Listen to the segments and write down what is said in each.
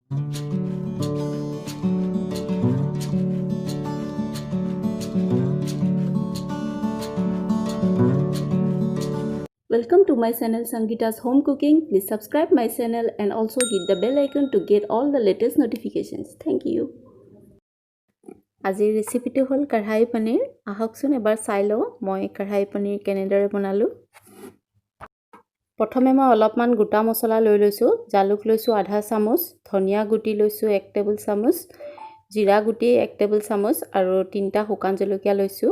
Welcome to my channel Sangeeta's Home Cooking. Please subscribe my channel and also hit the bell icon to get all the latest notifications. Thank you. আজিৰ ৰেচিপিটো হ'ল কঢ়াই পনীৰ। আহকচোন এবাৰ চাই লওঁ মই কঢ়াই পনীৰ কেনেদৰে বনালোঁ। প্ৰথমে মই অলপমান গোটা মছলা লৈ লৈছোঁ। জালুক লৈছোঁ আধা চামুচ, ধনিয়া গুটি লৈছোঁ 1 টেবুল চামুচ, জিৰা গুটি 1 টেবুল চামুচ আৰু 3টা শুকান জলকীয়া লৈছোঁ।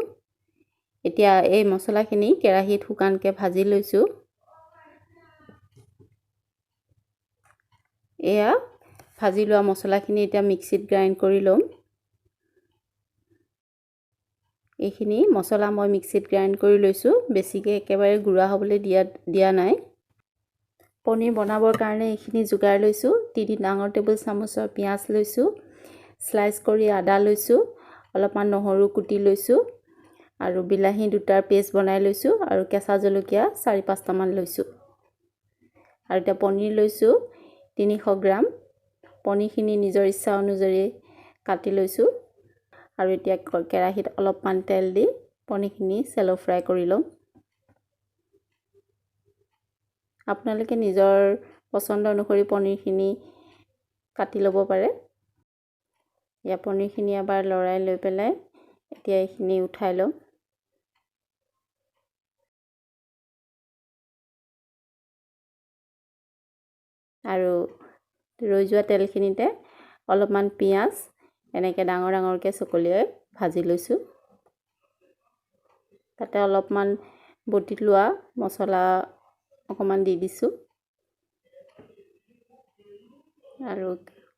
এতিয়া এই মছলাখিনি কেৰাহীত শুকানকৈ ভাজি লৈছোঁ। এয়া ভাজি লোৱা মছলাখিনি এতিয়া মিক্সিত গ্ৰাইণ্ড কৰি ল'ম। এইখিনি মছলা মই মিক্সিত গ্ৰাইণ্ড কৰি লৈছোঁ, বেছিকৈ একেবাৰে গুড়া হ'বলৈ দিয়া নাই। পনীৰ বনাবৰ কাৰণে এইখিনি যোগাৰ লৈছোঁ। 3 ডাঙৰ টেবুল চামুচৰ পিঁয়াজ লৈছোঁ, শ্লাইচ কৰি আদা লৈছোঁ, অলপমান নহৰু কুটি লৈছোঁ আৰু বিলাহী 2টাৰ পেষ্ট বনাই লৈছোঁ আৰু কেঁচা জলকীয়া 4-5টামান লৈছোঁ। আৰু এতিয়া পনীৰ লৈছোঁ 300 গ্ৰাম। পনীৰখিনি নিজৰ ইচ্ছা অনুযায়ী কাটি লৈছোঁ। আৰু এতিয়া কেৰাহীত অলপমান তেল দি পনীৰখিনি চেল' ফ্ৰাই কৰি ল'ম। আপোনালোকে নিজৰ পচন্দ অনুসৰি পনীৰখিনি কাটি ল'ব পাৰে। ইয়াৰ পনীৰখিনি এবাৰ লৰাই লৈ পেলাই এতিয়া এইখিনি উঠাই ল'ম। আৰু ৰৈ যোৱা তেলখিনিতে অলপমান পিঁয়াজ এনেকৈ ডাঙৰ ডাঙৰকৈ চকলিয়াই ভাজি লৈছোঁ। তাতে অলপমান বটি লোৱা মছলা অকণমান দি দিছোঁ আৰু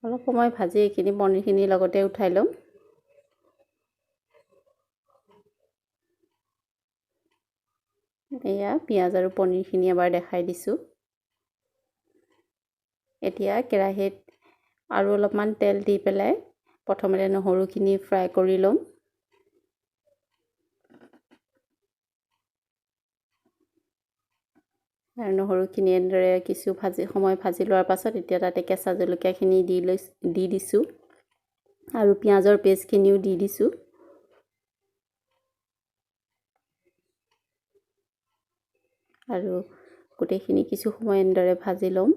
অলপ সময় ভাজি এইখিনি পনীৰখিনিৰ লগতে উঠাই ল'ম। এয়া পিঁয়াজ আৰু পনীৰখিনি এবাৰ দেখাই দিছোঁ। এতিয়া কেৰাহীত আৰু অলপমান তেল দি পেলাই প্ৰথমতে নহৰুখিনি ফ্ৰাই কৰি ল'ম। আৰু নহৰুখিনি এনেদৰে কিছু সময় ভাজি লোৱাৰ পাছত এতিয়া তাতে কেঁচা জলকীয়াখিনি দি দিছোঁ আৰু পিঁয়াজৰ পেষ্টখিনিও দি দিছোঁ। আৰু গোটেইখিনি কিছু সময় এনেদৰে ভাজি ল'ম।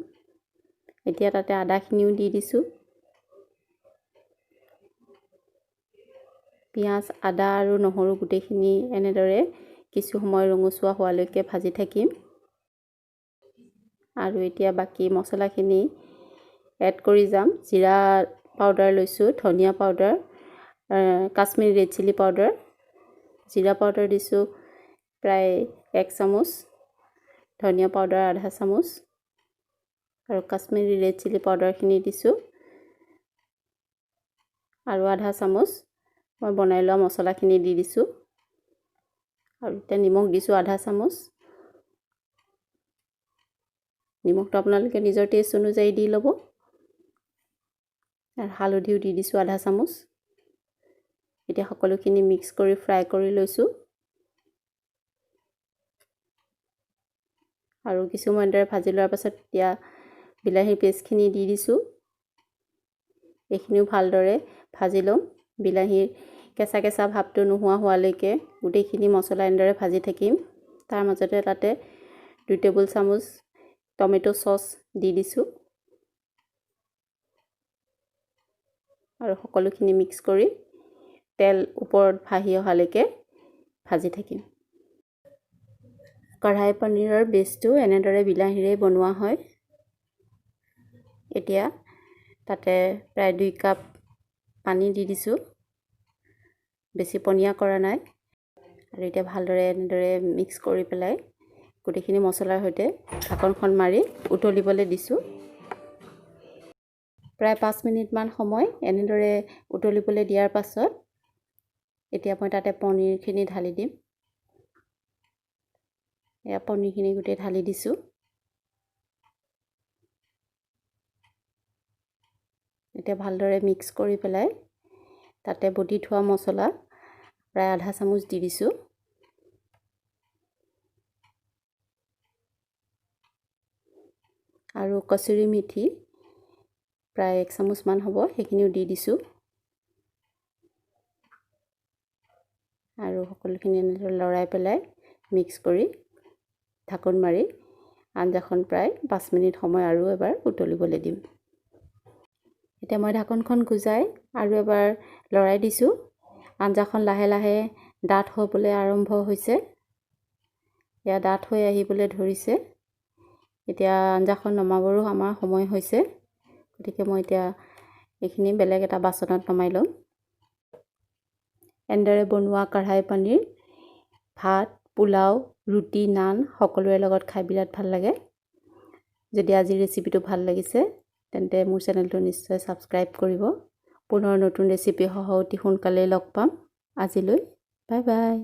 এতিয়া তাতে আদাখিনিও দি দিছোঁ। পিঁয়াজ, আদা আৰু নহৰু গোটেইখিনি এনেদৰে কিছু সময় ৰঙচুৱা হোৱালৈকে ভাজি থাকিম। আৰু এতিয়া বাকী মছলাখিনি এড কৰি যাম। জিৰা পাউডাৰ লৈছোঁ, ধনিয়া powder, Kashmiri red chilli powder, জিৰা পাউডাৰ দিছোঁ প্ৰায় 1 চামুচ, ধনিয়া পাউডাৰ আধা চামুচ আৰু কাশ্মীৰী ৰেড চিলি পাউডাৰখিনি দিছোঁ আৰু আধা চামুচ মই বনাই লোৱা মছলাখিনি দি দিছোঁ। আৰু এতিয়া নিমখ দিছোঁ আধা চামুচ। নিমখটো আপোনালোকে নিজৰ টেষ্ট অনুযায়ী দি ল'ব। আৰু হালধিও দি দিছোঁ আধা চামুচ। এতিয়া সকলোখিনি মিক্স কৰি ফ্ৰাই কৰি লৈছোঁ। আৰু কিছুমান দৰে ভাজি লোৱাৰ পাছত এতিয়া বিলাহীৰ পেষ্টখিনি দি দিছোঁ। এইখিনিও ভালদৰে ভাজি ল'ম। বিলাহীৰ কেঁচা কেঁচা ভাৱটো নোহোৱা হোৱালৈকে গোটেইখিনি মছলা এনেদৰে ভাজি থাকিম। তাৰ মাজতে তাতে 2 টেবুল চামুচ টমেট' চচ দি দিছোঁ আৰু সকলোখিনি মিক্স কৰি তেল ওপৰত ভাহি অহালৈকে ভাজি থাকিম। কঢ়াই পনীৰৰ বেচটো এনেদৰে বিলাহীৰে বনোৱা হয়। এতিয়া তাতে প্ৰায় 2 কাপ পানী দি দিছোঁ, বেছি পনীয়া কৰা নাই। আৰু এতিয়া ভালদৰে এনেদৰে মিক্স কৰি পেলাই গোটেইখিনি মছলাৰ সৈতে ঢাকনখন মাৰি উতলিবলৈ দিছোঁ। প্ৰায় 5 মিনিটমান সময় এনেদৰে উতলিবলৈ দিয়াৰ পাছত এতিয়া মই তাতে পনীৰখিনি ঢালি দিম। এয়া পনীৰখিনি গোটেই ঢালি দিছোঁ। এতিয়া ভালদৰে মিক্স কৰি পেলাই তাতে বটি থোৱা মছলা প্ৰায় আধা চামুচ দি দিছোঁ। আৰু কচুৰি মেথি প্ৰায় 1 চামুচমান হ'ব, সেইখিনিও দি দিছোঁ। আৰু সকলোখিনি এনেদৰে লৰাই পেলাই মিক্স কৰি ঢাকোন মাৰি আঞ্জাখন প্ৰায় 5 মিনিট সময় আৰু এবাৰ উতলিবলৈ দিম। এতিয়া মই ঢাকোনখন গুজাই আৰু এবাৰ লৰাই দিছোঁ। আঞ্জাখন লাহে লাহে ডাঠ হ'বলৈ আৰম্ভ হৈছে। এয়া ডাঠ হৈ আহিবলৈ ধৰিছে। এতিয়া আঞ্জাখন নমাবৰো আমাৰ সময় হৈছে, গতিকে মই এতিয়া এইখিনি বেলেগ এটা বাচনত নমাই ল'ম। এনেদৰে বনোৱা কঢ়াই পনীৰ ভাত, পোলাও, ৰুটি, নান সকলোৰে লগত খাই বিৰাট ভাল লাগে। যদি আজিৰ ৰেচিপিটো ভাল লাগিছে তেন্তে মোৰ চেনেলটো নিশ্চয় ছাবস্ক্ৰাইব কৰিব। পুনৰ নতুন ৰেচিপিসহ অতি সোনকালেই লগ পাম। আজিলৈ বাই বাই।